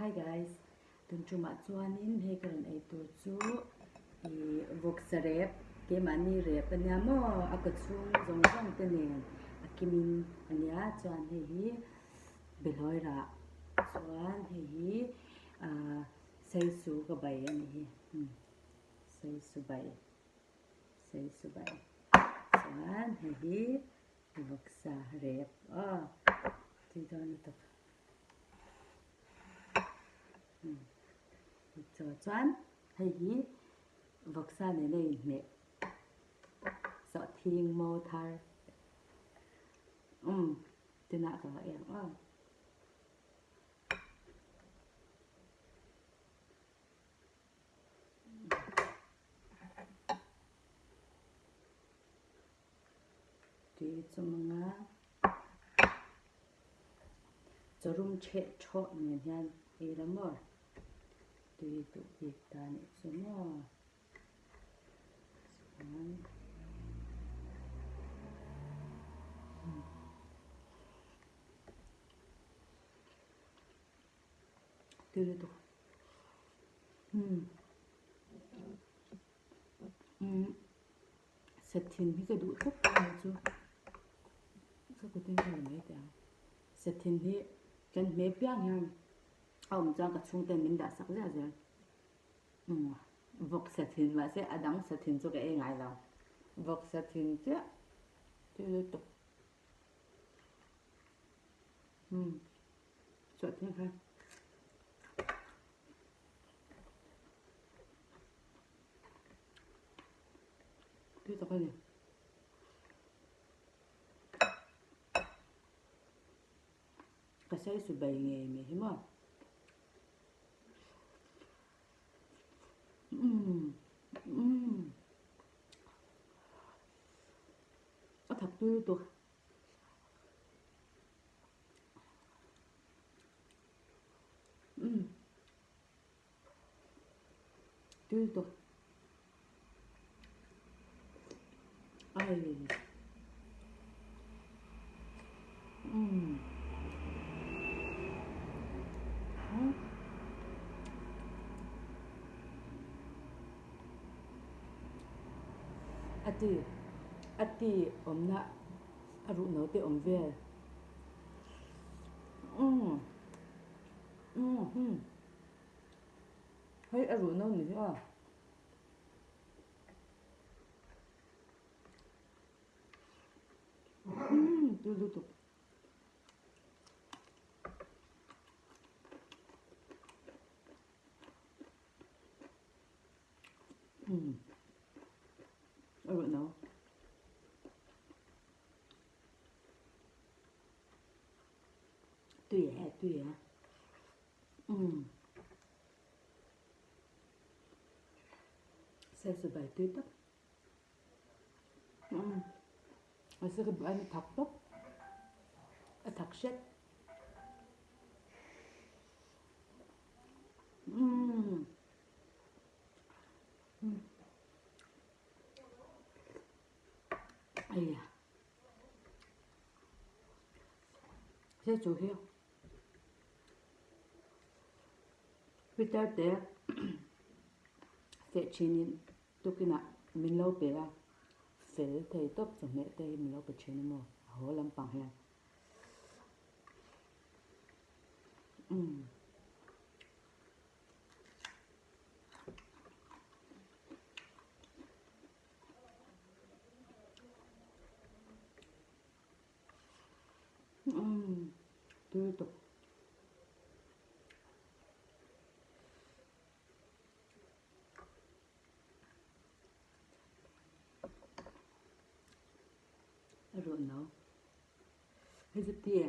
Hi guys, tun tumah chuanin hei ka rawn ei tur chu ih vawksa rep keimahni rep ania maw a kaw chhung zawng zawng te nen a kimin ania chuan hei hi behlawi rah chuan hei hi ah saisu ka bai a nih hi umm saisu bai saisu bai chuan hei hi vawksa rep aw tui dawn lutuk. Chuan hei hi vawksa nena inhmeh sawhthing maw thar umm tunah ka va eng aw. Tui chawm anga chawrum chheh thawh nen hian ei la maw tui duh bik ta nih chu maw chuan tui lutuk umm umm. Sathin hi ka duh tawp mai chu ka kutin ka la mai teh ang. Sathin hi kan hmeh piang hian a awm chuan ka chhungten min dah sak ziah zel. Umm vawk sathin mahse a dang sathin chu ka ei ngai lo. Vawk sathin chiah thil lutuk. Umm chawhthing kha. Tui tak a ni. Ka sawi su bai ngei mai hi maw. Umm umm a thak tui lutuk. Umm. Tui lutuk. Ai. Umm. Umm. A ti a ti awmna a ruh no te awm vel. Umm. Umm. Hei a ruh no ni hi aw. Umm tui lutuk. Umm a ruh no. Tui e tui e. Umm. Saisu bai tui tak. Umm. Mahse ka duh aiin a thak tawp. A thak hret. Umm. Umm. Aiya. Saisu hi. Peter te feh thinin tukinah min lo pe a, fel thei tawp chawhmeh te hi min lo pe thin a maw a haw lampang hian. Umm. Umm tui lutuk. A ruah no. Hei chu tea.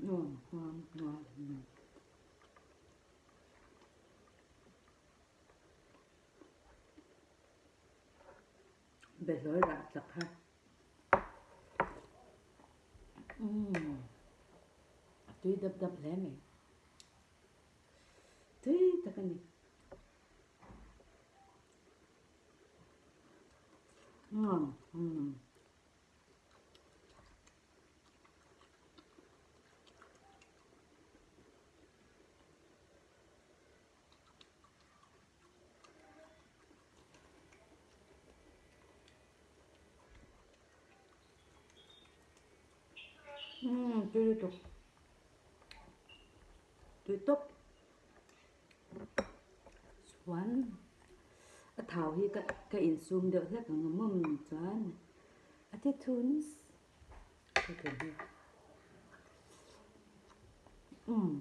Nuam nuam nuam nuam. Behlawi rah chak kha. Umm a tui dap dap hle mai. Tui tak a ni. Umm umm. Umm tui lutuk. Tui tawp. Chuan a thau hi ka ka insum deuh hlek ang a mawm chuan a ti thun ka ti hi. Umm.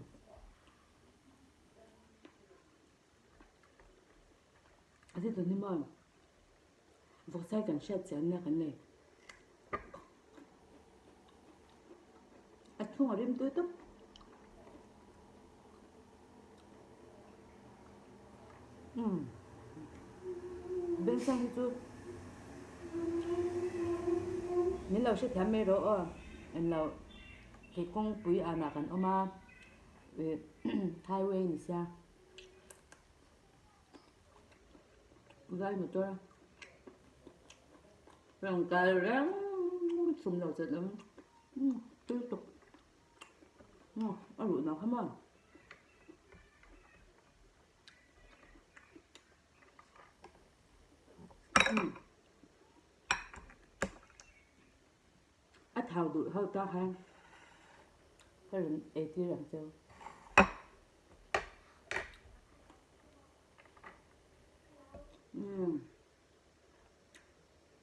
A ti thun hi maw vawksai kan hriat chianna kan nei. A chhung a rim tui tawp. Umm Bengchheng hi chu min lo hrethiam mai rawh aw englo kei kawngpui anah kan awm a ih highway ni sia. Vai motor rawn kal reng chhum lo chet awm tui tuk a ruh nak kha maw a thau duh ho ta khan ka rawn ei tir ang cheu. Umm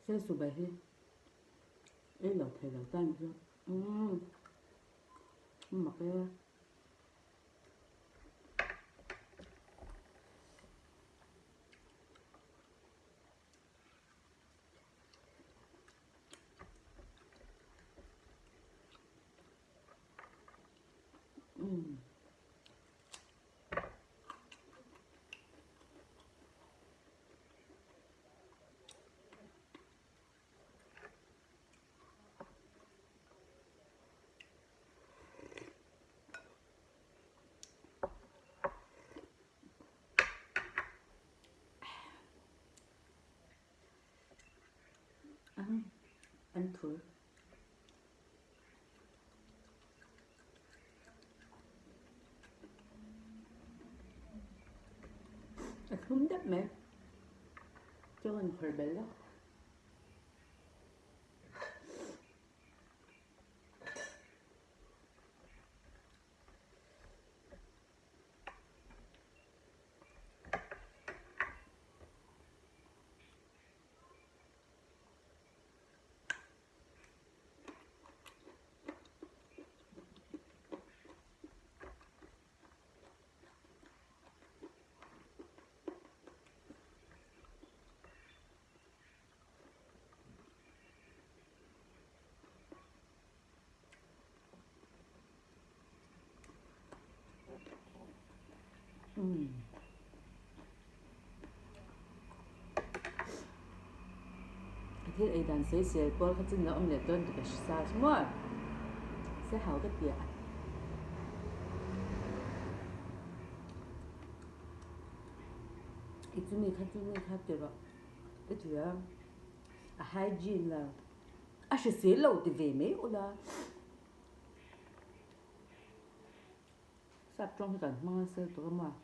sei su bai hi ei lo thei lo tan chu umm mak e. Umm. An thur. A thlum deuh mai. Chuan an khawr bel lawk. Umm. Thil ei dan sawi sel kual kha chu na awm leh dawn tih ka hre sa chu maw. Se hau ka ti a. I chumi kha chumi kha ti rawh. I ti a, a hygiene la. A hrisel lo ti ve mai ula. Sap tawng hi kan hmang nasa tawh a maw.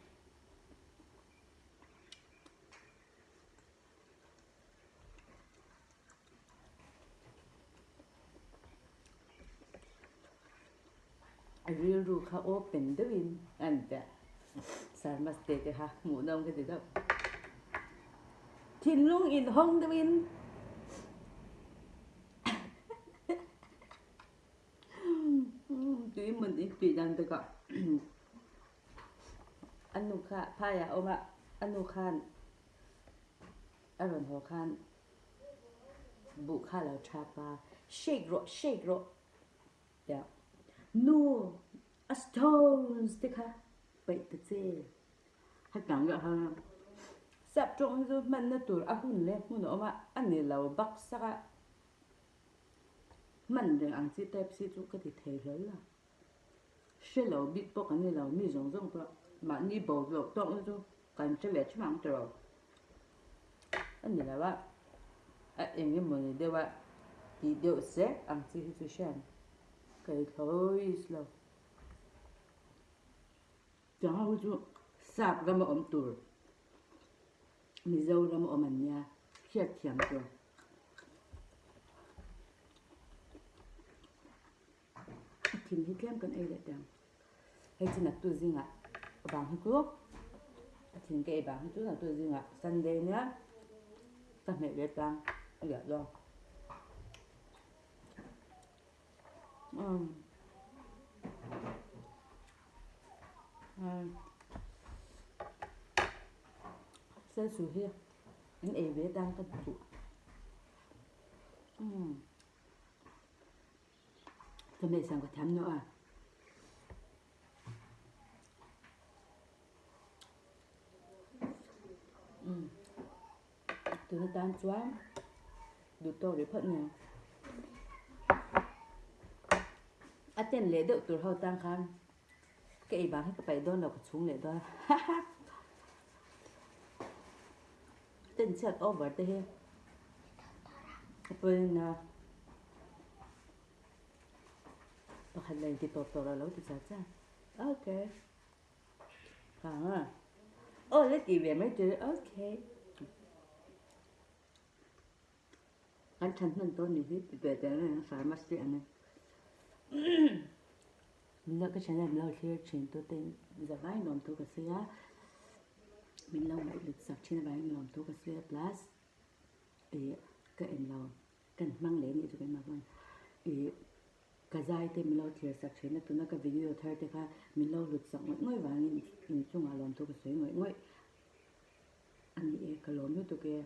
A rilru kha open deuhin a ni teh. Sarmaste te kha hmuhnawm ka ti deuh. Thinlung inhawng deuhin Tui hmun in tui dan tikah a nu kha phai ah a um ah a nu khan a rawn haw khan buh kha a lo thap a, shake rawh shake rawh tiah nu a stones te kha paih ta che hetiang deuh khan sap tawng hi chu hmanna tur a hun leh hmun a awm a, a ni lo baksak a. Hman reng ang chi type si chu ka ti thei hlawl a. Hre lo bik pawh kan ni lo, mi zawng zawng pawh mahni bo zawk tawk na chu kan hre ve thin ang tiraw. A ni lo a, a eng emaw ni deuh a tih deuh sek ang chi hi chu hriat ka i thlawih lo. Tiang ho hi chu sap rama awm tur Mizoram awm an nia hriatthiam tur. thin hi tlem kan ei leh teh ang. Hei chu naktu zingah vang hi chu a thin ka ei vang hi chu naktu zingah Sunday nia ka hmeh ve tang a liah dawn. Umm. Selsu hi an ei ve tang ka duh. Umm. Chawhmeh siam ka thiam nuah a. Umm. Tuna tan chuan duh tawk rih phawt nia. A ten leh deuh tur ho tan khan ka ei vang hi ka paih dawn lo ka chhung leh dawn a. Ten chhiat over te hi a pawina pakhat leh inti tawp tawh lo ti char char. Okay. Vang a. Aw le ti ve mai tur okay. Kan than hman tawh ni hi ti ve teh reng pharmacy ang e. Min lo ka channel min lo thlir thin tu te zavai nuam thu ka sawi a. Min lo ngaihhlut sak thin avangin nuam thu ka sawi a plus ih ka en lo kan hmang leh anih chu keimah chuan ih ka zai te min lo thlir sak thin a tuna ka video thar te kha min lo hlut sak ngawih ngawih vangin inchungah lawm thu ka sawi ngawih ngawih a ni e ka lawm lutuk e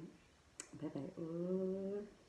bye bye aw.